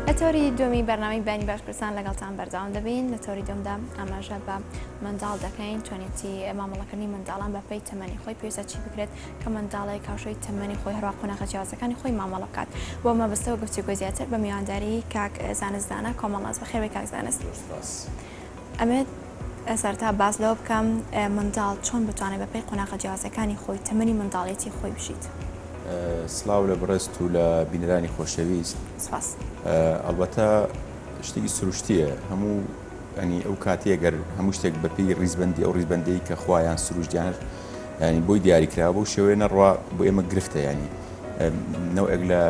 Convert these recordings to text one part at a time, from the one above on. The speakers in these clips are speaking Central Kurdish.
لە تەوەری دووەمی بەرنامەی بەیانی باش کوردستان لەگەڵتان بەردەوام دەبین. لە تەوەری دووەمدا ئاماژە بە منداڵ دەکەین، چۆنیەتی مامەڵەکردنی منداڵان بە پێی تەمەنی خۆی، پێویستە چی بکرێت کە منداڵێک هاوشێوەی تەمەنی خۆی هەروە قۆناغە جیاوازەکانی خۆی مامەڵە بکات. بۆ مەبەستەوە گفتوگۆی زیاتر بە میوانداری کاک زانست دانا کۆمەڵناس. بەخێربێی کاک زانست. زۆر سوپاس. ئەمێت سەرەتا باس لەوە بکەم منداڵ چۆن بتوانێت بەپێی قۆناغە جیاوازەکانی خۆی تەمەنی منداڵێتی خۆی بژیت؟ سڵاو لە بەڕێزت و لە بینەرانی خۆشەویست. سپاس. ئەڵبەتە شتێکی سروشتییە هەموو ینی ئەو کاتەیە گەر هەموو شتێک بەپێی ڕیزبەندی ئەو ڕیزبەندەی کە خوا یان سروشت یان هەر ینی بۆی دیاری کراوە بەو شێوەیە نەڕوا بۆ ئێمە گرفتە ینی نەوەک لە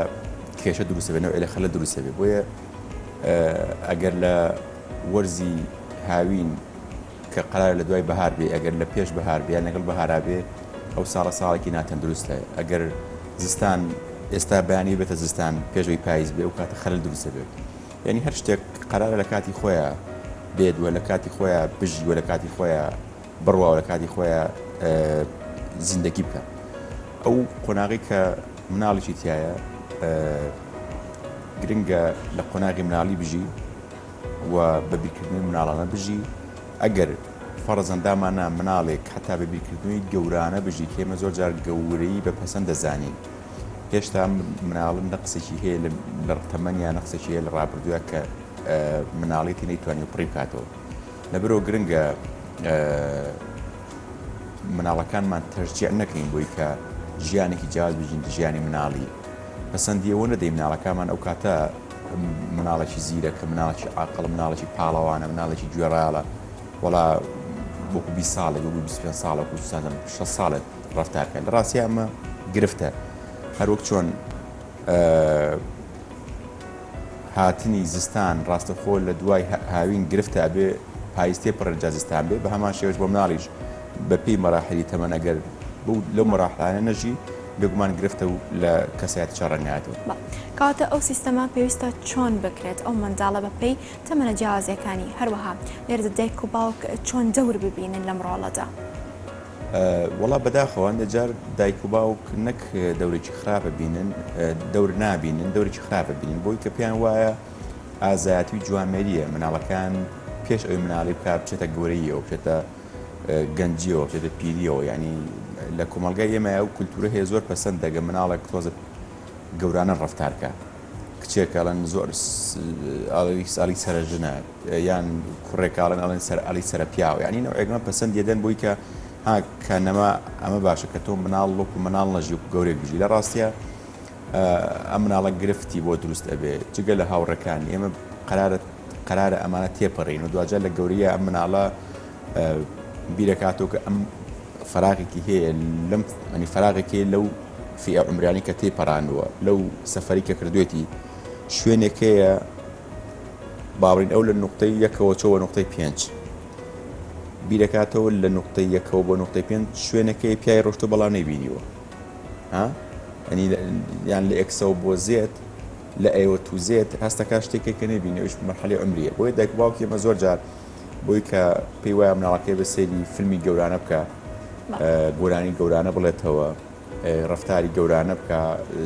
کێشە دروستە بێ نەوەک لە خەلە دروستە بێ بۆیە ئەگەر لە وەرزی هاوین کە قەرارە لە دوای بەهار بێ ئەگەر لە پێش بەهار بێ یان لەگەڵ بەهارا بێ ئەو ساڵە ساڵێکی ناتەندروستە ئەگەر زستان ئێستا بەیانی بێتە زستان پێش ئەوەی پایز بێ ئەو کاتە خەلەل دروست دەبێت یعنی هەر شتێک قەرارە لە کاتی خۆیان بێت و لە کاتی خۆیان بژی و لە کاتی خۆیان بڕوا و لە کاتی خۆیان زیندەگی بکە ئەو قۆناغی کە مناڵێکی تایە گرنگە لە قۆناغی مناڵی بژی و بە بیرکردنەوەی مناڵانە بژی، ئەگەر فەڕزەن دامانا مناڵێک هەتا بە بیرکردنەوەی گەورانە بژی کە ئێمە زۆر جار گەورەیی بە پەسەند دەزانین هێشتا مناڵن نەقسێکی هەیە لە تەمەنیا نەقسێکی هەیە لە ڕابردووە کە مناڵێتی نەیتوانی پڕی بکاتەوە لەبەرەوە گرنگە مناڵەکانمان تەشجیع نەکەین بۆی کە ژیانێکی جیاواز بژین ژیانی مناڵی پەسەندی ئەوە نەدەین مناڵەکانمان ئەو کاتە مناڵێکی زیرەکە مناڵێکی عاقڵ مناڵێکی پاڵەوانە مناڵێکی گوێڕایەڵە وەڵا وەکو 20 ساڵێک وەکو 25 ساڵێک وەکو 6 ساڵێک ڕەفتار کە لە ڕاستی ئەمە گرفتە هەروەک چۆن هاتنی زستان ڕاستەخۆ لە دوای هاوین گرفتە ئەبێ پایز تێپەڕێت جا زستان بێ بە هەمان شێوەش بۆ مناڵیش بە پێی مەراحیلی تەمەن ئەگەر لەو مەراحلانە نەژی بێگومان گرفتە و لە کەسایەتی چا ڕەنگ نایەتەوە. بەڵێ کەواتە ئەو سیستەمە پێویستە چۆن بکرێت ئەو منداڵە بە پێی تەمەنە جیاوازیەکانی هەروەها لێرەدا دایک و باوک چۆن دەور ببینن لەم ڕۆڵەدا؟ وەڵا بەداخەوە هەندێ جار دایک و باوک نەک دەورێکی خراپ بینن دەور نابینن دەورێکی خراپ بینن بۆی کە پێیان وایە ئازایەتی و جوامێریە مناڵەکان پێش ئەوی مناڵی بکات بچێتە گەورەیەوە بچێتە گەنجیەوە بچێتە پیریەوە یعنی لە کۆمەڵگای ئێمە ئەو کولتورە هەیە زۆر پەسەند دەگە مناڵێک تۆزە گەورانە ڕفتارکە کچێک ئەڵێن زۆر ئەڵی سەرە ژنە یان کوڕێک ئەڵێن ئەڵێن سەر ئەڵی سەرە پیاوە یعنی نەوعێکمە پەسەند دێدەن بۆی کە ها کە نەما ئەمە باشە کە تۆ مناڵ وەکو مناڵ نەژی وەکو گەورێک بژی لە ڕاستە ئەم مناڵە گرفتی بۆ دروست ئەبێ جگە لە هاوڕێکانی ئێمە قرارە قرارە ئەمانە تێپەڕین و دواجار لە گەورەیە ئەم مناڵە بیرەکاتەوە کە ئەم فەراغێکی هەیە لەم ینی فەراغێک هەیە لەو فئە عومریانی کە تێپەڕاندووە لەو سەفەری کە کردوێتی شوێنێک هەیە باڵین ئەو لە نقطەی یەکەوە چۆوە نقطەی پێنج بیرەکاتەوە لە نقطەی یەکەوە بۆ نقطەی پێنج شوێنەکەی پیای ڕۆشتۆ بەڵام نەیبینیوە ها یان لە ئێکسەوە بۆ زێت لە ئەوە تو زێت هەستەکە شتێکێک کە نەبینی ئەوش مەرحەلەی عمریە بۆیە دایک باوکی ئێمە زۆر جار بۆی کە پێی وایە مناڵەکەی بە سەیری فیلمی گەورانە بکە گۆرانی گەورانە بڵێتەوە ڕفتاری گەورانە بکە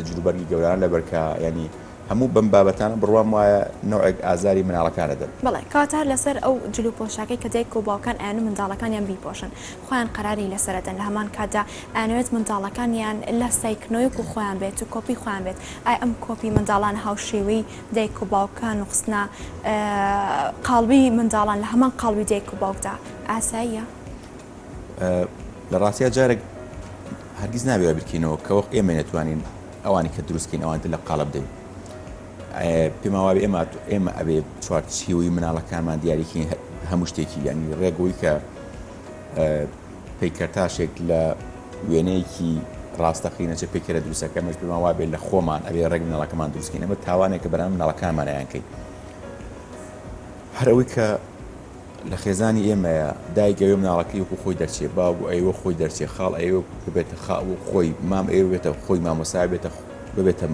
جلوبەرگی گەورانە لەبەرکە ینی هەموو بەم بابەتانە بڕوام وایە نەوعێک ئازاری مناڵەکان ئەدەن. بەڵێ کەواتە هەر لەسەر ئەو جل و پۆشاکەی کە دایک و باوکان ئەیانوو منداڵەکانیان بیپۆشن خۆیان قەراری لەسەر ئەدەن لە هەمان کاتدا ئەیانەوێت منداڵەکانیان لاسایکردنەوەی وەکو خۆیان بێت و کۆپی خۆیان بێت ئایا ئەم کۆپی منداڵان هاوشێوەی دایک و باوکان و خستنە قاڵبی منداڵان لە هەمان قاڵبی دایک و باوکدا ئاساییە؟ لە ڕاستیا جارێک هەرگیز نابێ وا بیرکەینەوە کە وەک ئێمە نەتوانین ئەوانی کە دروستکەین ئەوان تر لە قاڵب دەین پێمان وابێ ئێمە ئێمە ئەبێ چوارچێوەی مناڵەکانمان دیاریکەین هەموو شتێکی یعنی ڕێگەی کە پەیکەرتاشێک لە وێنەیەکی ڕاستەقینە چە پەیکەرە دروستەکە ئەمەش پێمان وابێ لە خۆمان ئەبێ ڕێک مناڵەکەمان دروستکەین ئەمە تاوانێکە بەرامبەر مناڵەکانمان ئەیانکەین هەر ئەوەی کە لە خێزانی ئێمەیە دایک ئەوێ مناڵەکەی وەکو خۆی دەرچێ باوک ئەیوە خۆی دەرچێ خاڵ ئەیوە ببێتە خا وەک خۆی مام ئەیوە بێتە خۆی مامۆستا بێتە ببێتە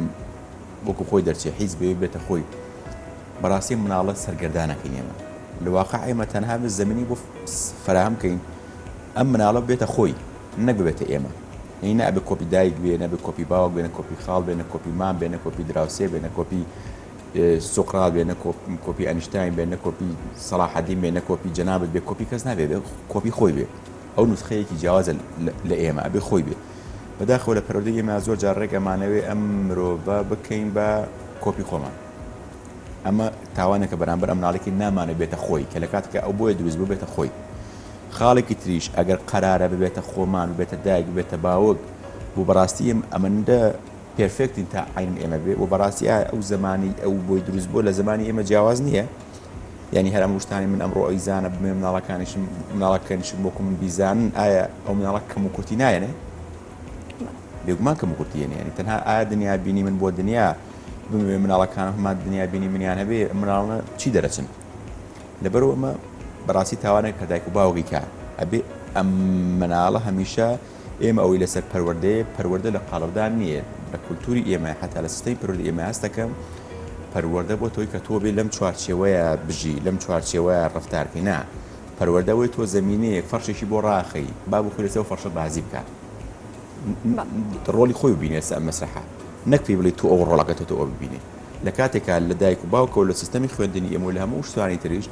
وەکو خۆی دەرچێ حیزب ئەیوە بێتە خۆی بەڕاستی مناڵە سەرگەردانەکەین ئێمە لە واقع ئێمە تەنها بە زەمینی بۆ فەراهەم کەین ئەم مناڵە بێتە خۆی نەک ببێتە ئێمە یعنی نە ئەبێ کۆپی دایک بێ نە بێ کۆپی باوک بێ نە کۆپی خاڵ بێ نە کۆپی مام بێ نە کۆپی دراوسێ بێ نە کۆپی. سوقرات بێ نە کۆپی ئەنیشتاین بێ نە کۆپی سەڵاحەدین بێ نە کۆپی جەنابت بێ کۆپی کەس نابێ بێ کۆپی خۆی بێ ئەو نوسخەیەکی جیاوازە لە ئێمە ئەبێ خۆی بێ بەداخەوە لە پەروەردەی ئێمە زۆر جار ڕێک ئەمانەوێ ئەم مرۆڤە بکەین بە کۆپی خۆمان ئەمە تاوانێکە بەرامبەر ئەم مناڵێکی نامانە بێتە خۆی کە لە کاتێکا ئەو بۆیە دروست بوو بێتە خۆی خاڵێکی تریش ئەگەر قەرارە ببێتە خۆمان ببێتە دایک ببێتە باوک بۆ بەڕاستی ئەمەندە perfect ین تا عەینەن ئێمە بێ و بەڕاستی ئایا ئەو زمانی ئەو بۆی دروست بووە لە زمانی ئێمە جیاواز نییە یعنی هەر ئەم شتانی من ئەمڕۆ ئەیزانە بمێ مناڵەکانیشم مناڵەکانیشم وەکو من بیزانن ئایا ئەو مناڵە کەم و کورتی نایەنێ بێگومان کەم و کورتی یەنێ یعنی تەنها ئایا دنیا بینی من بۆ دنیا بمەوێ مناڵەکانم هەمان دنیا بینی منیان هەبێ مناڵە چی دەرەچن لەبەرئەوە ئەمە بەڕاستی تاوانێک کە دایک و باوکی کا ئەبێ ئەم مناڵە هەمیشە ئێمە ئەوەی لەسەر پەروەردەیە پەروەردە لە قاڵبدان نییە لە کولتوری ئێمە حتا لە سیستەمی پەروەردەی ئێمە هەست دەکەم پەروەردە بۆ تۆی کە تۆ بێ لەم چوارچێوەیە بژی لەم چوارچێوەیە ڕەفتارکەی نا پەروەردە ئەوەی تۆ زەمینەیەک فەرشێکی بۆ ڕاخەی با بۆ خۆی لەسەر ئەو فەرشە بازی بکات ڕۆڵی خۆی ببینێ لەسەر ئەم مەسرەحە نەک پێی بڵێ تۆ ئەو ڕۆڵەکە تۆ تۆ ئەو ببینێ لە کاتێکا لە دایک و باوکەوە لە سیستەمی خوێندنی ئێمە و لە هەموو شتانی تریش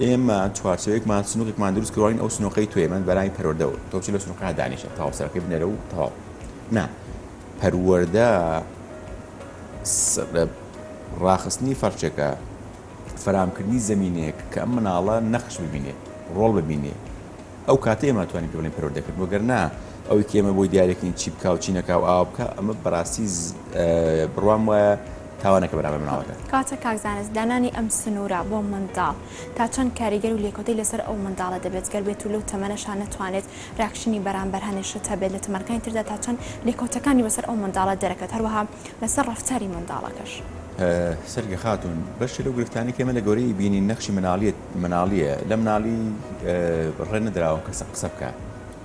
ئێمە چوارچێوەیەکمان سنووقێکمان دروست کردوین ئەو سنووقەی تۆیە من بەرای پەروەردەوە تۆ بچی لە سنووقە دانیشە تەواو سەرەکەی بنێرە و تەواو نا پەروەردە ڕاخستنی فەرچەکە فەرامکردنی زمینەیەک کە ئەم مناڵە نەخش ببینێ ڕۆڵ ببینێ ئەو کاتە ئێمە توانین پێ بڵێین پەروەردەکردن وەگەر نا ئەوەی کە ئێمە بۆی دیارەکەین چی بکا و چی نەکا و ئاوا بکا ئەمە بەڕاستی بڕوام وایە تاوانێکە بەرامبەر مناڵەکە. کەواتە کاک زانست دانانی ئەم سنوورە بۆ منداڵ تا چەند کاریگەر و لێکەوتەی لەسەر ئەو منداڵە دەبێت گەر بێت و لەو تەمەنەشا نەتوانێت reaction ی بەرامبەر هەنێ شت هەبێت لە تەمەنەکانی تردا تا چەند لێکەوتەکانی بەسەر ئەو منداڵە دەرەکەوێت هەروەها لەسەر ڕەفتاری منداڵەکەش؟ سەرگە خاتوون، بەشێ لەو گرفتانەی کە ئێمە لە گەورەیی بینین نەخشی مناڵیە مناڵیە، لە مناڵی ڕێ نەدراوە کەسە قسە بکا،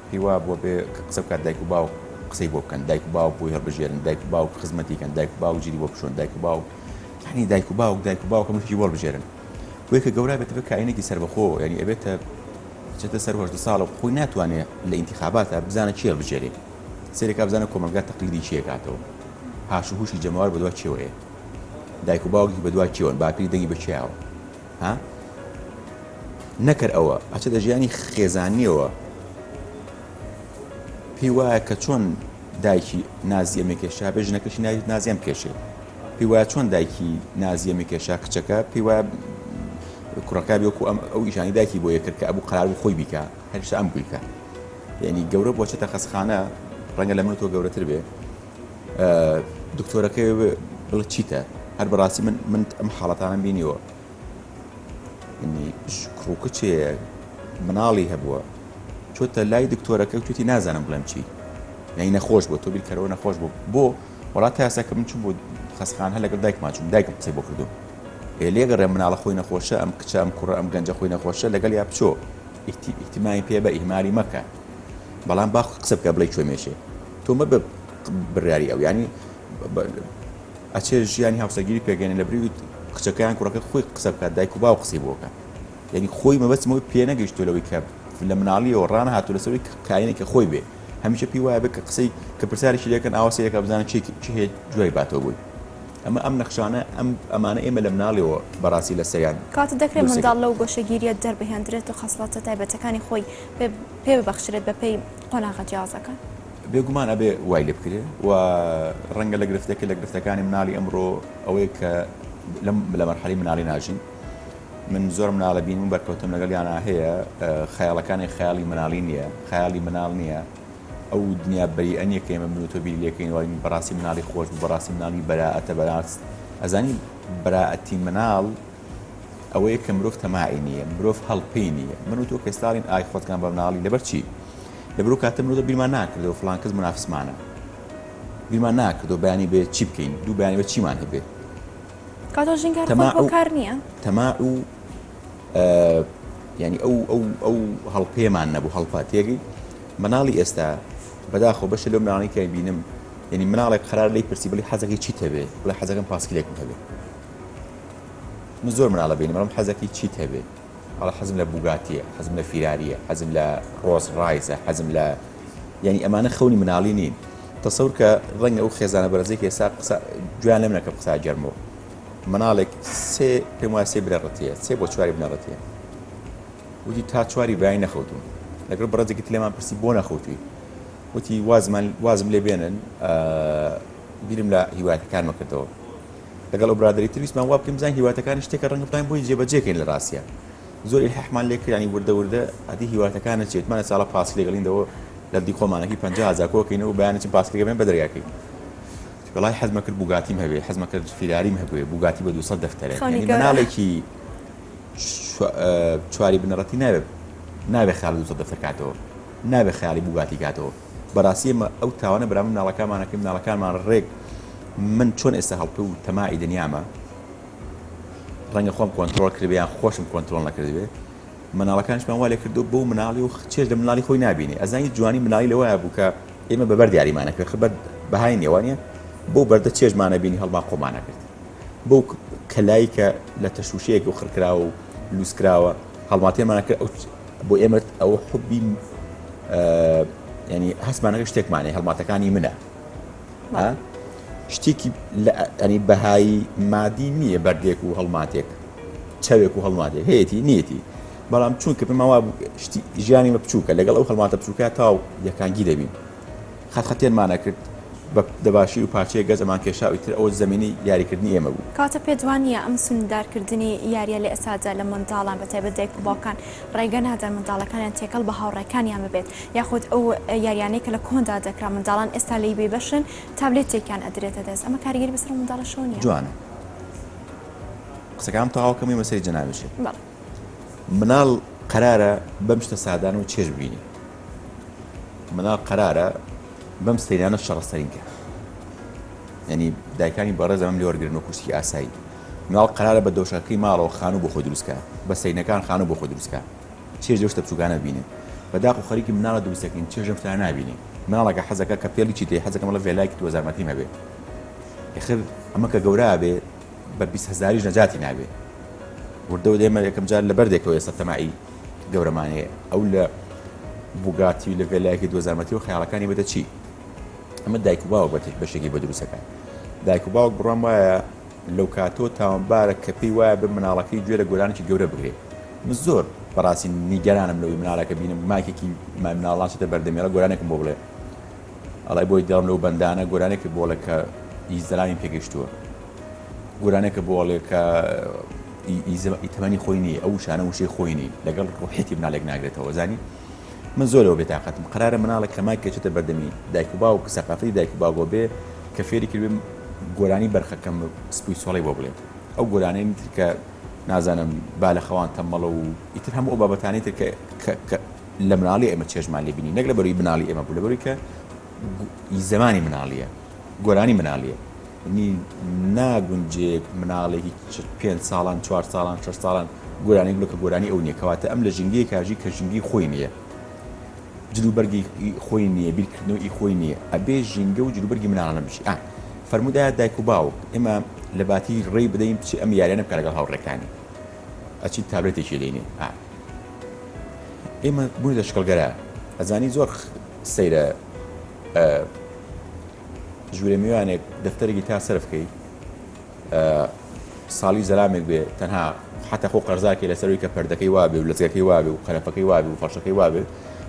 پێی وابووە بێ کە قسە بکات دایک و باوک قسەی بۆ بکەن، دایک و باوک بۆی هەڵبژێرن، دایک و باوک خزمەتی کەن، دایک و باوک جلی بۆ بشۆن، دایک و باوک یانی دایک و باوک دایک و باوک هەموو شتێکی بۆ هەڵبژێرن. بۆیە کە گەورە بێتە بە کائینێکی سەربەخۆ یانی ئەبێتە چێتە سەر 18 ساڵ و خۆی ناتوانێ لە ئینتیخاباتا بزانە کێ هەڵبژێرێ. سەیرەکا بزانە کۆمەڵگا تەقلیدی کێ ئەکاتەوە. هاش و هوشی جەماوەر بەدوا کێوەیە دایک و باوکی بەدوا کێوەن باپیری دەنگی بە کێیاوە ها نەکەر ئەوە ئەچێتە ژیانی خێزانیەوە پێی وایە کە چۆن دایکی نازی ئەمێ کێشا بێ ژنەکەشی نازیان بکێشێ پێی وایە چۆن دایکی نازی ئەمێ کێشا کچەکە پێی وایە کوڕەکە بێ وەکو ئەم ئەو ئیشانی دایکی بۆ یەکرد کە ئەبوو قەرار بوو خۆی بیکا هەرشە ئەم بوویکە یعنی گەورە بۆ چێتە خەسخانە ڕەنگە لە من تۆ گەورەتر بێ دکتۆرەکەی بڵێ چیتە هەر بەڕاستی من من ئەم حاڵەتانم بینیوە کوڕ کچێ مناڵی هەبووە چۆتە لای دکتۆرەکە توتی نازانم بڵێم چی یعنی نەخۆش بوو تۆ بیرکەرەوە نەخۆش بوو بۆ وڵات تا ئێستا کە من چوم بۆ خەسخان هەر لەگەڵ دایکمان چوم دایکم قسەی بۆ کردوم ئێ لێگەڕێ مناڵە خۆی نەخۆشە ئەم کچە ئەم کوڕە ئەم گەنجە خۆی نەخۆشە لەگەڵ یا بچۆ ئیهتیمامی پێ بە ئیهمالی مەکە بەڵام با قسە بکە بڵێ کوێ مێشێ تۆ مەبە بڕیاری ئەو یانی ئەچێ ژیانی هاوسەرگیری پێگەێنێ لە بری کچەکەیان کوڕەکە خۆی قسە بکات دایک و باو قسەی بۆکە یعنی خۆی مەبەستمەوەی پێ نەگەیشتو لەوەی کە لە مناڵیەوە ڕانەهاتوو لەسەروی کاینێک کە خۆی بێ هەمیشە پێی وایە بێ کە قسەی کە پرسیارێکی لێکەن ئاوا سەیرەکە بزانە چی چی هەیە جوای باتەوە بۆی ئەمە ئەم نەخشانە ئەم ئەمانە ئێمە لە مناڵیەوە بەڕاستی لەسەریان کاتە دەکرێت دروستەکەین. منداڵ لەو گۆشەگیریە دەربهێندرێت و خەسڵەتە تایبەتەکانی خۆی پێ پێ ببەخشرێت بەپێی قۆناغە جیاوازەکان؟ بێگومان ئەبێ وای لێ بکرێ و ڕەنگە لە گرفتێکە لە گرفتەکانی مناڵی ئەمڕۆ ئەوەیە کە لەم لە مەرحەلەی مناڵی ناژین من زۆر مناڵە بینیم و بەرکەوتم لەگەڵیانا هەیە خەیاڵەکانی خەیاڵی مناڵی نییە خەیاڵی مناڵ نییە ئەو دنیا بەریئە نییە کە ئێمە من و تۆ بیری لێکەین وڵین بەڕاستی مناڵی خۆش بوو بەڕاستی مناڵی بەرائەتە بەراست ئەزانی بەرائەتی مناڵ ئەوەیە کە مرۆڤ تەماعی نییە مرۆڤ هەڵپەی نییە من و تۆ کە ئێستا ئای خۆتکان بە مناڵی لەبەر چی لەبەر کاتە من و تۆ بیرمان ناکردەوە فڵان کەس منافسمانە بیرمان ناکردەوە بەیانی بێ چی بکەین دوو بەیانی بە چیمان هەبێ کاتۆ ژینگە هەر خۆی هۆکار نییە؟ تەماع و یعنی ئەو ئەو ئەو هەڵپێمان نەبوو هەڵپە تێگەی مناڵی ئێستا بەداخەوە بەشە لەو مناڵی کە بینم یعنی مناڵێک قرار لی پرسی بڵی حەزەکەی چیت هەبێ بڵێ حەزەکەم پاسکیلێکم هەبێ من زۆر مناڵە بینم بەڵام حەزەکەی چیت هەبێ ئەڵێ حەزم لە بوگاتیە حەزم لە فیراریە حەزم لە ڕۆز ڕایزە حەزم لە یعنی ئەمانە خەونی مناڵی نین تەسەور کە ڕەنگە ئەو خێزانە بەرزەی کە ئێستا قسە گوێیان لێم نەکەم قسە گەرمەوە. مناڵێک سێ پێم وایە سێ بنەڕەتیە سێ بۆ چواری بنەڕەتیە وتی تا چواری بەیانی نەخەوتوم لەگەڵ بەڕێزێکی تر لێمان پرسی بۆ نەخەوتوی وتی وازمان وازم لێ بێنن بیرم لە هیواتەکانمە کردەوە لەگەڵ ئەو برادری تر ویستمان وا بکەین بزانین هیواتەکان شتێکە ڕەنگە بتوانین بۆی جێبەجێکەین لە ڕاستە زۆر ئیلحاحمان لێ کرانی وردە وردە ئەدی هیواتەکانە چێتمانە ساڵە پاسکیل لەگەڵیندەوە لە دی خۆمانەکی 50 کۆکەینەوە بەیانی چین پاسکیلەکە بێن بە دەرگاکەی وەڵای حەزمە کرد بوگاتیم هەبێ حەزمە کرد فیراریم هەبێ بوگاتی بە 200 دەفتەرێ یعنی مناڵێکی چواری بنەڕەتی ناوێ ناوێ خیاڵی 200 دەفتەر کاتەوە ناوێ خیاڵی بوگاتی کاتەوە بەڕاستی ئێمە ئەو تاوانە بەرامبەر مناڵەکانمان ئەکەین مناڵەکانمان ڕێک من چۆن ئێستا هەڵپە و تەماعی دنیامە ڕەنگە خۆم کۆنترۆڵ کردبێ یان خۆشم کۆنترۆڵ نەکردبێ مناڵەکانیشمان وا لێ کردو بۆ مناڵی و چێژ لە مناڵی خۆی نابینێ ئەزانی جوانی مناڵی لەوەیە بوو کە ئێمە بە بەرد یاریمانە کرد خ بەرد بەهای نییە وانە بۆ بەردە چێژمانە بینی هەڵما خۆمانە کرد بۆ کەلای کە لە تەشوشەیەک و خڕکراوە و لوسکراوە هەڵماتێمانە کرد ئەو بۆ ئێمە ئەوە حوبی ینی هەستمانەکە شتێکمانێ هەڵماتەکانی منە شتێکی ینی بەهایی مادی نییە بەردێک و هەڵماتێک چاوێک و هەڵماتێک هەیەی نیەتی بەڵام چونکە پێماوا شتی ژیانی مە بچووکە لەگەڵ ئەو هەڵماتە بچووکە تاو یەکانگی دەبین خەت خەتێنمانە کرد بە دەباشیر و پارچەیەک گەز ئەمان کێشا و ئیتر ئەوە زەمینەی یاریکردنی ئێمە بوو. کەواتە پێت وا نییە ئەم سنووردارکردنی یارییە لە ئێستادا لە منداڵان بە تایبەت دایک و باوکان ڕێگە نادەن منداڵەکانیان تێکەڵ بە هاوڕێکانیان ببێت یاخود ئەو یاریانەی کە لە کۆندا دەکرا منداڵان ئێستا لێی بێبەشن تابلێتێکیان ئەدرێتە دەست ئەمە کاریگەری بەسەر ئەو منداڵەشەوە نییە؟ جوانە قسەکانم تەواو کەم و مەسەری جەنابیشت. بەڵێ. مناڵ قەرارە بەم شتە سادانە و چێژ ببینێ. مناڵ قەرارە بەم سەیرانە شەڕە سەرینکە یعنی دایکانی بەڕێز ئەمەم لێ وەرگرن وەکو شتێکی ئاسایی مناڵ قەرارە بە دۆشەکەی ماڵەوە خانوو بۆ خۆی دروستکە بە سەینەکان خانوو بۆ خۆی دروستکە چێژ لەو شتە بچووکانە بینێ بەداخ و خەریکی مناڵە دروستەکەین چێژ لەم شتانە نابینێ مناڵەکە حەزەکە کە پێڵی چی تێ حەزەکەم ئەڵێ ڤێلایەکی 2000 مەتریم هەبێ ئیخر ئەمە کە گەورە بێ بە 20 هەزاریش نەجاتی نابێ وردە وردە ئێمە یەکەم جار لە بەردێکەوە ئێستا تەماعی گەورەمان هەیە ئەو لە بوگاتی و لە ڤێلایەکی 2000 مەتری و خەیاڵەکانی بێتە چی ئەمە دایک و باوک بەشێکی بە دروستەکە دایک و باوک بڕوام وایە لەو کاتۆ تاوانبارە کە پێی وایە بە مناڵەکەی گوێ لە گۆرانێکی گەورە بگرێ من زۆر بەڕاستی نیگەرانم لەوەی مناڵەکە بینم ماکێکی مناڵان چێتە بەردەمێڵە گۆرانێکم بۆ بڵێ ئەڵێ بۆی دڵم لەو بەندانە گۆرانێکی بۆڵێ کە ئی زەلامی پێگەشتووە گۆرانێکە بۆ ئەڵێ کە ئی تەمەنی خۆی نییە ئەو وشانە وشەی خۆی نین لەگەڵ ڕوحیەتی مناڵێک ناگرێتەوە زانی من زۆر لەوە بێتاقەتم قەرارە مناڵێک کە مایک کەچێتە بەردەمی دایک و باوک سەقافەتی دایک و باوکەوە بێ کە فێری کردبێ گۆرانی بەرخەکەم سپی سۆڵی بۆ بڵێ ئەو گۆرانەی تر کە نازانم با لە خەوان تەمەڵە و ئیتر هەموو ئەو بابەتانەی تر کە لە مناڵی ئێمە چێژمان لێ بینی نەک لە بەروی مناڵی ئێمە بوو لە بەروی کە زمانی مناڵیە گۆرانی مناڵیە نی ناگونجێ مناڵێکی پێنج ساڵان چوار ساڵان شەش ساڵان گۆرانی بڵێ کە گۆرانی ئەو نییە کەواتە ئەم لە ژینگەیەکا ژی کە ژینگەی خۆی نییە جلوبەرگی خۆی نییە بیرکردنەوە ئی خۆی نییە ئەبێ ژینگە و جلوبەرگی مناڵانە بژی ئا فەرموودایە دایک و باوک ئێمە لە باتی ڕێی بدەین بچێ ئەم یاریانە بکە لەگەڵ هاوڕێکانی ئەچین تابلێتێکی دەینێ ئا ئێمە بووینەتە شکڵگەرا ئەزانی زۆر سەیرە ژوورە میوانێک دەفتەرێکی تا سەرف کەی ساڵی زەلامێک بێ تەنها حتا خۆ قەرزاکەی لەسەروی کە پەردەکەی وابێ و لەزگەکەی وابێ و قەرەفەکەی وابێ و فەرشەکەی وابێ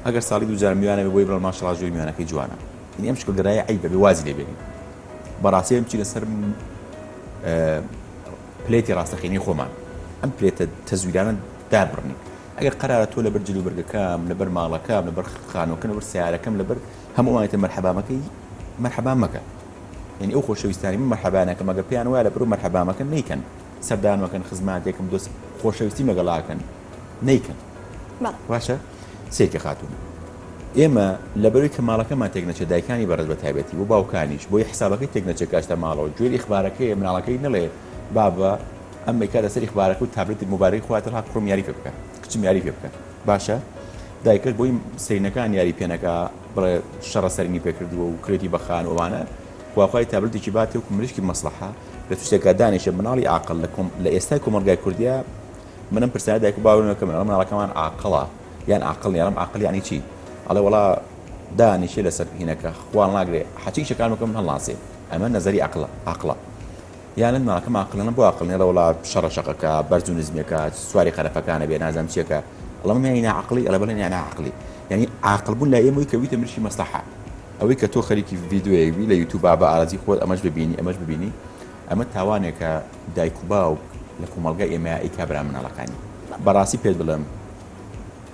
ئەگەر ساڵی دوو جار میوانە بێ بۆی بڵێن ماشەڵا ژووری میوانەکەی جوانە یعنی ئەم شکڵگەرایە عەیبە بێ وازی لێ بێنین بەڕاستی ئەم چینە سەر پلێتی ڕاستەقینەی خۆمان ئەم پلێتە تەزویرانە دابڕنین ئەگەر قەرارە تۆ لەبەر جلوبەرگەکەم لەبەر ماڵەکەم لەبەر خانووەکەم لەبەر سیارەکەم لەبەر هەموو ئەوانەی تر مەرحەبا مەکەی مەرحەبا مەکە یعنی ئەو خۆشەویستانی من مەرحەبا نەکەم ئەگەر پێیان وایە لەبەر مەرحەبا مەکەن نەیکەن سەردان مەکەن خزماتێکم دۆست خۆشەویستیم لەگەڵاکەن نەیکەن باشە سێکە خاتون ئێمە لەبەروی کە ماڵەکەمان تێک نەچێت دایکانی بەڕێز بە تایبەتی و باوکانیش بۆی حسابەکەی تێک نەچێت کاشتە ماڵەوە گوێی ئیخبارەکەی مناڵەکەی نەڵێ بابە ئەم میکاتە سەری ئیخبارەکە و تابلێتی مۆبایلەکەی خۆیان تەنها کوڕم یاری پێ بکە کچم یاری پێ بکە باشە دایکەش بۆی سەرینەکان یاری پێ نەکا بڵێ شەڕە سەرینی پێ کردووە و کرێتی بە خان و ئەوانە خواخوای تابلێتێکی باتێ وەکو مریشکی مەسڵەحە لە شتێکا دانیشە مناڵی عاقڵ لە کۆم لە ئێستای کۆمەڵگای کوردیا منم پرسیار دایک و باوکم ئەکەم ئەڵێم مناڵەکەمان عاقڵە یان عاقڵ نیە ئەڵێم عاقڵ یانی چی ئەڵێ وەڵا دانیشێ لەسەر هینەکە خوا ناگرێ حەچی ئیشەکان بکەم هەڵناسێ ئەمە نەزەری عەقڵە عاقڵە. یان مناڵەکەم عاقڵانە بۆ عاقڵ نیە ئەڵێ وەڵا شەڕە شەقەکە بەرز و نزمیەکە سواری قەرەفەکانە بێ نازانم چیەکە ئەڵێم یانی ناعەقڵی ئەڵێ بەڵێ ناعەقڵی یانی عاقڵ بوون لای ئێمە کە بیتە مرشی مەسلەحە ئەوەی کە تۆ خەریکی ڤیدیۆیەک بی لە یوتیوب بە ئارەزوی خۆت ئەمەش ببینی ئەمەش ببینی ئەمە تاوانێکە دایک و باوک لە کۆمەڵگای ئێمە ئەیکا بەرام مناڵەکانی بەڕاستی پێت بڵێم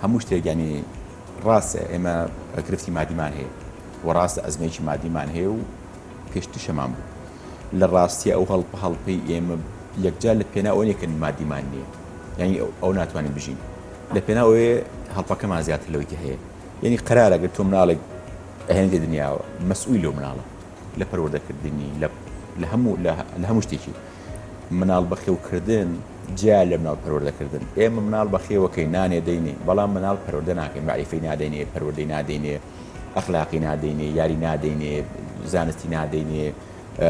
هەموو شتێک ینی ڕاستە ئێمە گرفتی مادیمان هەیە و ڕاستە ئەزمەیەکی مادیمان هەیە و پێشتریشەمان بوو لە ڕاستیا ئەو هەڵپە هەڵپەی ئێمە یەکجار لە پێناو ئەوە نیە کە مادیمان نییە یعنی ئەو ناتوانین بژین لە پێناو ئەوەیە هەڵپەکەمان زیاتر لەوەی کە هەیە یعنی قەرارە گەر تۆ مناڵێک ئەهێنیتە دنیاوە مەسئولی لەو مناڵە لە پەروەردەکردنی لە لە هەموو لە هەموو شتێکی مناڵ بەخێوکردن جیا لە مناڵ پەروەردەکردن ئێمە مناڵ بەخێوەکەی نانێ دەینێ بەڵام مناڵ پەروەردە ناکەین مەعریفەی نادەینێ پەروەردەی نادەینێ ئەخلاقی نادەینێ، یاری نادەینێ، زانستی نادەینێ،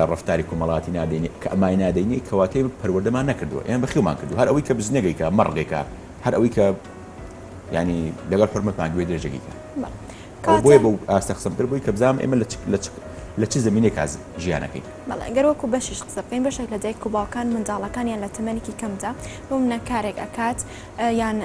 ڕەفتاری کۆمەڵاتی نادەینێ، کە ئەمای نادەینێ کەواتە ئێمە پەروەردەمان نەکردووە، ئێمە بەخێومان کردووە، هەر ئەوەی کە بزنێک ئەیکا، مەڕ ئەیکا، هەر ئەوەی کە یانی لەگەڵ حورمەتمان گوێ درێژێک ئەیکا. کەواتە بۆیە بەو ئاستە قسەم کرد بۆی کە بزانم ئێمە لە چ لە چ لە چ زەمینێکا ژیانەکەین. بەڵێ گەر وەکو بەشیش قسە بکەین بەشێک لە دایک و باوکان منداڵەکانیان لە تەمەنێکی کەمدا بۆ منە کارێک ئەکات یان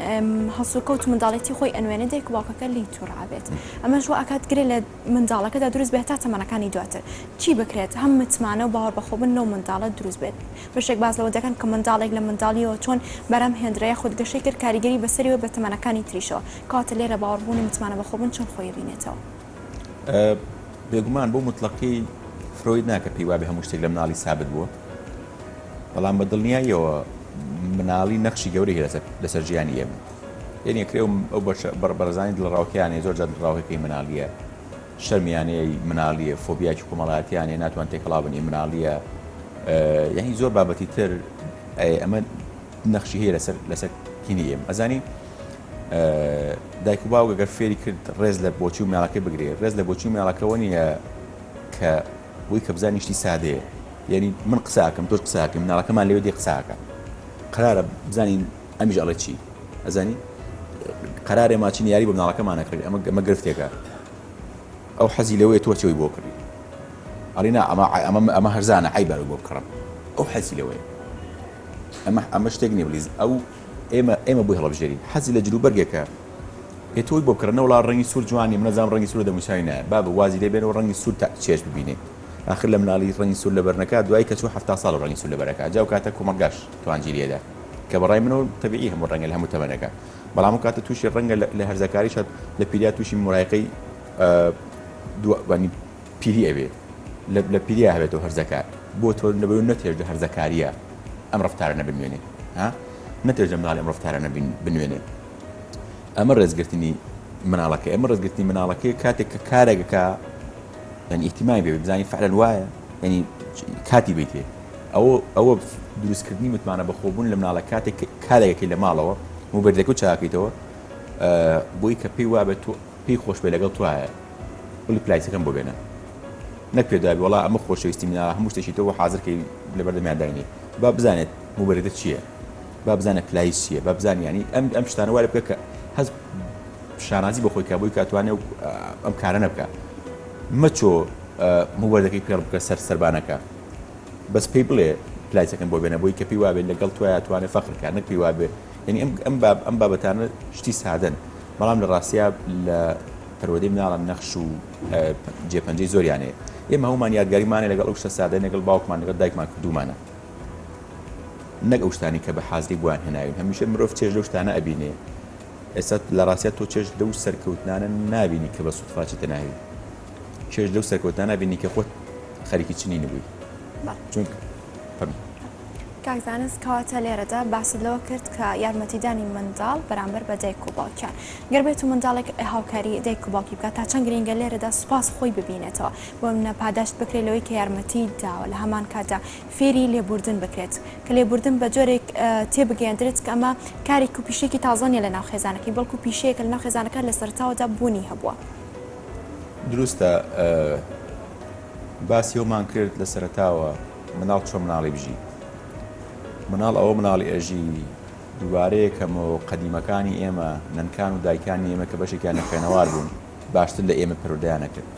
هەڵسوکەوت و منداڵێتی خۆی ئەنوێنێ دایک و باوکەکە لێی توڕە ئەبێت ئەمەش وا ئەکات گرێ لە منداڵەکەدا دروست بێت تا تەمەنەکانی دواتر چی بکرێت هەم متمانە و باوەڕ بەخۆبوون لەو منداڵە دروست بێت بەشێک باس لەوە دەکەن کە منداڵێک لە منداڵیەوە چۆن بەرهەم هێندرا یاخود گەشەی کرد کاریگەری بەسەریەوە بە تەمەنەکانی تریشەوە کەواتە لێرە باوەڕبوون و متمانە بەخۆبوون چۆن خۆی ئەبینێتەوە؟ بێگومان بۆ موتڵەقی فرۆید نا کە پێی وابێ هەموو شتێک لە مناڵی سابت بووە بەڵام بە دڵنیاییەوە مناڵی نەخشی گەورەی هەیە لەسەر ژیانی ئێمە یعنی ئەکرێ ئەو بەڕێزانی دڵەڕاوکێیان هەیە زۆر جار دڵەڕاوکێکەی مناڵییە شەرمیانەیە مناڵییە فۆبیاکی کۆمەڵایەتیان هەیە ناتوان تێکەڵاو بن مناڵییە یعنی زۆر بابەتی تر ئەمە نەخشی هەیە لەسەر لەسەر کینی ئێمە ئەزانی دایک و باوک گەر فێری کرد ڕێز لە بۆچی و مناڵەکەی بگرێ ڕێز لە بۆچی مناڵەکەەوە نییە کە بۆی کە بزانی شتی سادەیە یعنی من قساکەم تۆش قساکەم مناڵەکەمان لەوێ دێ قساکە قرارە بزانین ئەمیش ئەڵێ چی ئەزانی قرارێ ماچین یاری بۆ مناڵەکەمان نەکڕی ئەمە ئەمە گرفتێکە ئەو حەزی لەوەیە تۆ چۆی بۆ کڕی ئەڵی نا ئەمە ئەمە ئەمە هەرزانە عیبە بۆ بکڕم ئەو حەزی لەوەیە ئەمە ئەمە شتێک نییە بڵیز ئەو ئێمە ئێمە بۆی هەڵبژێرین حەزی لە جلوبەرگێکە ئێ تۆی بۆ بکڕە نەوەڵا ڕەنگی سوور جوان نیە من ئەزانم ڕەنگی سوور لە دەموچاوی نایە بابە وازی لێ بێنەوە ڕەنگی سوور تا چێژ ببینێ ئاخر لە مناڵی ڕەنگی سوور لەبەر نەکا دوایی کە چوو 70 ساڵ ڕەنگی سوور لەبەر ئەکا جا ئەو کاتە کۆمەڵگاش توانجی لێدا کە بەڕای منەوە تەبیعی هەموو ڕەنگە لە هەموو تەمەنەکە بەڵام ئەو کاتە تووشی ڕەنگە لە هەرزەکاریش لە پیریا تووشی مڕایقەی دوانی پیری ئەبێ لە پیریا هەبێتەوە هەرزەکار بۆ تۆ لەبەر نەتێژ لە هەرزەکاریە ئەم ڕفتارە نەبنوێنێ ها نەتێژ لە مناڵی ئەم ڕفتارە بنوێنێ ئەمە ڕێزگرتنی مناڵەکە ئەمە ڕێزگرتنی مناڵەکەی کاتێک کە کارێکەکە یعنی ئیهتیمامی بێ بزانی فعلا وایە یعنی کاتی بیتێ ئەوە ئەوە دروستکردنی متمانە بەخۆبوون لە مناڵە کاتێک کارێکەکەی لە ماڵەوە موبەردەکە و چاکەیتەوە بۆی کە پێی وابێت تۆ پێی خۆش بێ لەگەڵ توایە بڵی پلایسەکەم بۆ بێنە نەک پێ دوابی وڵا ئەمە خۆشەویستی مناڵە هەموو شتێکی تۆ حاضر کەی لەبەردەمیان داینێ با بزانێت موبەردە چییە با بزانە پلایس چییە با بزانێ یانی ئەم ئەم شتانە وای بکە کە هەست شانازی بە خۆی کا بۆی کاتوانێ و ئەم کارە نەبکە مەچۆ موبەردەکەی پێڵ بکە سەر سەربانەکە بەس پێی بڵێ پلایسەکەم بۆ بێنە بۆی کە پێی وابێت لەگەڵ توایە توانێ فەخر کات نەک پێی وابێ یعنی ئەم ئەم باب ئەم بابەتانە شتی سادەن بەڵام لە ڕاستیا لە پەروەردەی مناڵان نەخش و جێپەنجەی زۆریان هەیە ئێمە هەموومان یادگاریمانە لەگەڵ ئەو شتە سادە لەگەڵ باوکمان لەگەڵ دایکمان کردوومانە نەک ئەو شتانەی کە بە حازری بۆیان هێناوین هەمیشە مرۆڤ چێژ لەو شتانە ئەبینێ ئێستا لە ڕاستیا تۆ چێژ لەو سەرکەوتنانە نابینی کە بە سوتفا چیتە ناوی چێژ لەو سەرکەوتنانە نابینی کە خۆت خەریکی چنینی بووی چونکە فەرموو. کاک زانست کەواتە لێرەدا باست لەوە کرد کە یارمەتیدانی منداڵ بەرامبەر بە دایک و باوکیان گەر بێت و منداڵێک هاوکاری دایک و باوکی بکات تا چەند گرینگە لێرەدا سوپاس خۆی ببینێتەوە بۆ منە پاداشت بکرێت لەوەی کە یارمەتی داوە لە هەمان کاتدا فێری لێبوردن بکرێت، کە لێبوردن بە جۆرێک تێبگەیەندرێت کە ئەمە کارێک و پیشەیەکی تازە نییە لەناو خێزانەکەی، بەڵکو پیشەیەکە لەناو خێزانەکە لە سەرەتاوەدا بوونی هەبووە. دروستە باسی ئەومان کرد لە سەرەتاوە مناڵ چۆن مناڵی بژی مناڵ ئەوە مناڵی ئەژی دووبارەیە کەمەوە قەدیمەکانی ئێمە نەنکان و دایکانی ئێمە کە بەشێکیان نەخوێنەوار بوون باشتر لە ئێمە پەروەردەیان نەکرد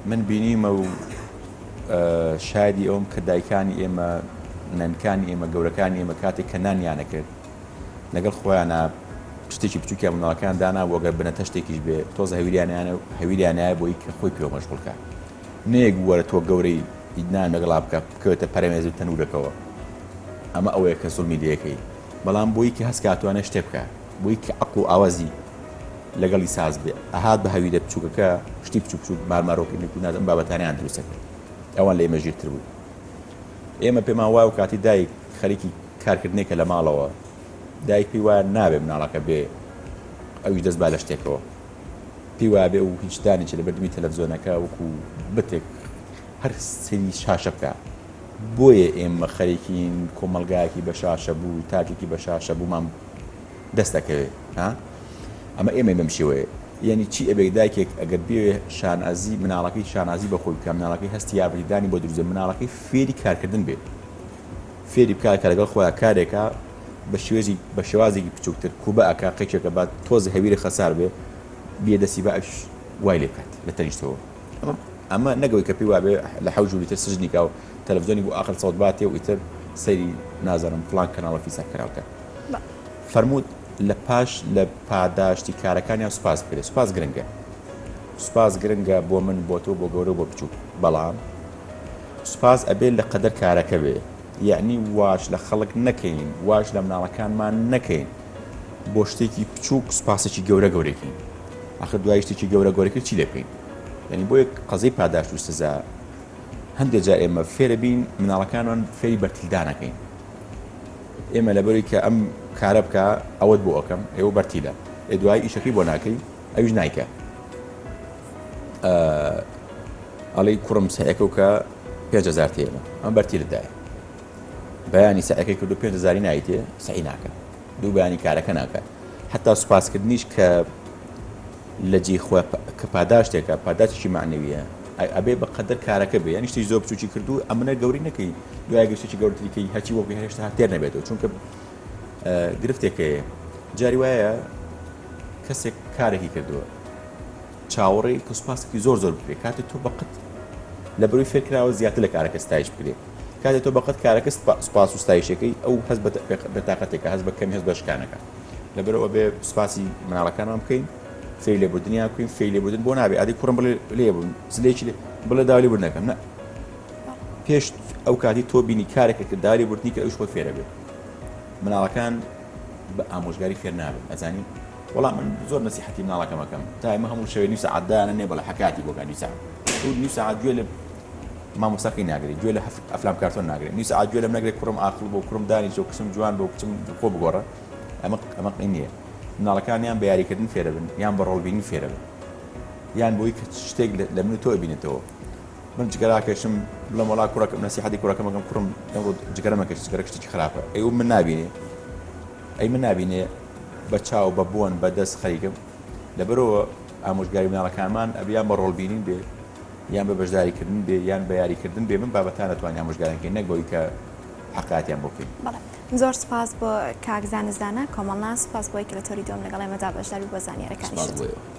من بینیمە و شایدی ئەوم کە دایکانی ئێمە نەنکانی ئێمە گەورەکانی ئێمە کاتێک کە نانیانە کرد لەگەڵ خۆیانە شتێکی بچووکیان مناڵەکان دانا بۆ گەر بنەتە شتێکیش بێ تۆزە هەویریانیانە هەویریانایە بۆی کە خۆی پێوە مەشغوڵ کە نەیەک وەرە تۆ گەورەی نان لەگەڵا بکە بکەوێتە پەرەمێز و تەنورەکەوە ئەمە ئەوەیە کە زوڵمی لەکەی بەڵام بۆی کە هەست کاتوانە شتێ بکە بۆی کە عەقڵ و ئاوازی لەگەڵی ساز بێ ئەهات بە هەویرە بچووکەکە شتی بچوک بچوک مارمارۆکی نک و ناز ئەم بابەتانیان دروست کرد ئەوان لە ئێمە ژیرتر بوون ئێمە پێمان وایە و کاتی دایک خەریکی کارکردنێکە لە ماڵەوە دایک پێی وایە نابێ مناڵەکە بێ ئەویش دەست با لە شتێکەوە پێی وایە بێ و هیچ دانیشێ لە بەردمی تەلەڤزیۆنەکە وەکو بتێک هەر سەیری شاشە بکا بۆیە ئێمە خەریکین کۆمەڵگایەکی بە شاشە بوو تاکێکی بە شاشە بوومان دەست ئەکەوێ ها ئەمە ئێمەی بەم شێوەیە یعنی چی ئەبێت دایکێک ئەگەر بێ شانازی مناڵەکەی شانازی بە خۆی بکە مناڵەکەی هەستی یارمەتیدانی بۆ دروست مناڵەکەی فێری کارکردن بێت فێری بکات کە لەگەڵ خۆیان کارێکە بە شێوازی بە شێوازێکی بچووکتر کوبە ئەکا قیچێکە با تۆزی هەویرە خەسار بێ بیە دەستی بە ئەوش وای لێ بکات لە تەنیشتەوە ئەمە نەگەوەی کە پێی وابێ لە حەوت ژووری تر سجنی کا و تەلەفزیۆنی بۆ ئاخر سەوت باتێ و ئیتر سەیری نازانم فڵان کەناڵ و فیسار کەناڵ کە فەرمووت لە پاش لە پاداشتی کارەکانیان سوپاس بکرێت سوپاس گرنگە سوپاس گرنگە بۆ من بۆ تۆ بۆ گەورە بۆ بچووک بەڵام سوپاس ئەبێ لە قەدەر کارەکە بێ یەعنی واش لە خەڵک نەکەین واش لە مناڵەکانمان نەکەین بۆ شتێکی بچووک سوپاسێکی گەورە گەورەکەین ئاخر دوای شتێکی گەورە گەورە کرد چی لێ بکەین یعنی بۆیە قەزەی پاداشت و سزا هەندێک جار ئێمە فێرە بین مناڵەکانمان فێری بەرتیلدانەکەین ئێمە لەبەروی کە ئەم کارە بکە ئەوەت بۆ ئەەکەم ئێوە بەرتیلە ئێ دوای ئیشەکەی بۆ ناکەی ئەویش نایکە ئەڵی کوڕم سەیەکە و کە 5هزار تێمە ئەم بەرتیلت دایە بەیانی سەعەکەی کردو 5هزاری نایتێ سەعی ناکە دوو بەیانی کارەکە ناکات حتا سوپاسکردنیش کە لە جێی خۆی کە پاداشتێکە پاداشتێکی مەعنەویە ئەبێ بە قەدەر کارەکە بێ یانی شتێکی زۆر بچوکی کردو ئەمنە گەوری نەکەی دوای گەر شتێکی گەورەتری کەی هەرچی بۆ بکەی هێشتا هەر تێر نەبێتەوە چونکە گرفتێک هەیە جاری وایە کەسێک کارێکی کردووە چاوەڕێی کە سوپاسێکی زۆر زۆر بکرێت کاتێک تۆ بەقەت لە بەروی فێرکراوە زیاتر لە کارەکە ستایش بکرێت کاتێک تۆ بەقەت کارەکە سوپاس و ستایشەکەی ئەو هەست بە تاقەتێکە هەست بە کەمی هەست بە شکانەکە لەبەرئەوە بێ سوپاسی مناڵەکانمان بکەین فێری لێبوردنیان بکەین فێری لێبوردن بۆ نابێ ئادی کوڕم بڵێ لێبوون زلێکی لێ بڵێ داوای لێبوردن نەکەم نە پێش ئەو کاتی تۆ بینی کارێکت کرد داوای لێبوردنی کرد ئەویش خۆی فێرە بێ مناڵەکان بە ئامۆژگاری فێر نابن ئەزانی وەڵام من زۆر نەسیحەتی مناڵەکەم ئەکەم تا ئێمە هەموو شەوێ نیو سەعات دایانە نێ بەڵێ حەکاتی بۆ کە نیو سەعات نیو سەعات گوێ لە مامۆستاکەی ناگرێت گوێ لە ئەفلام کارتۆن ناگرێت نیو سەعات گوێ لەم نەگرێت کوڕم ئاقڵ بۆ کوڕم دانیشە و کچم جوان بۆ کچم خۆ بگۆڕە ئەمە ئەمە قین نییە مناڵەکان یان بە یاریکردن فێرە بن یان بە ڕۆڵبینی فێرە بن یان بۆی کە شتێک لە من و تۆ بینێتەوە من جگەراکەشم بڵێم وەڵا کوڕەکەم نەسیحەتی کوڕەکەم ئەکەم کوڕم ئەمڕۆ جگەرە مەکەش جگەرە شتێکی خراپە ئەی من نابینێ ئەی من نابینێ بە چاو بە بۆن بە دەست خەریکم لەبەرەوە ئامۆژگاری مناڵەکانمان ئەبیان بە ڕۆڵبینین بێ یان بە بەشداریکردن بێ یان بە یاریکردن بێ من بابەتان ئەتوانین ئامۆژگاریان کەین نەک بەوەی کە حەقایەتیان بۆ بکەین. بەڵێ زۆر سوپاس بۆ کاک زانست دانا کۆمەڵناس سوپاس بۆی کە لە تۆری دووەم لەگەڵ ئێمەدا بەشدار بووی بۆ سوپاس زانیارەکانیشت. بۆ ئێوە.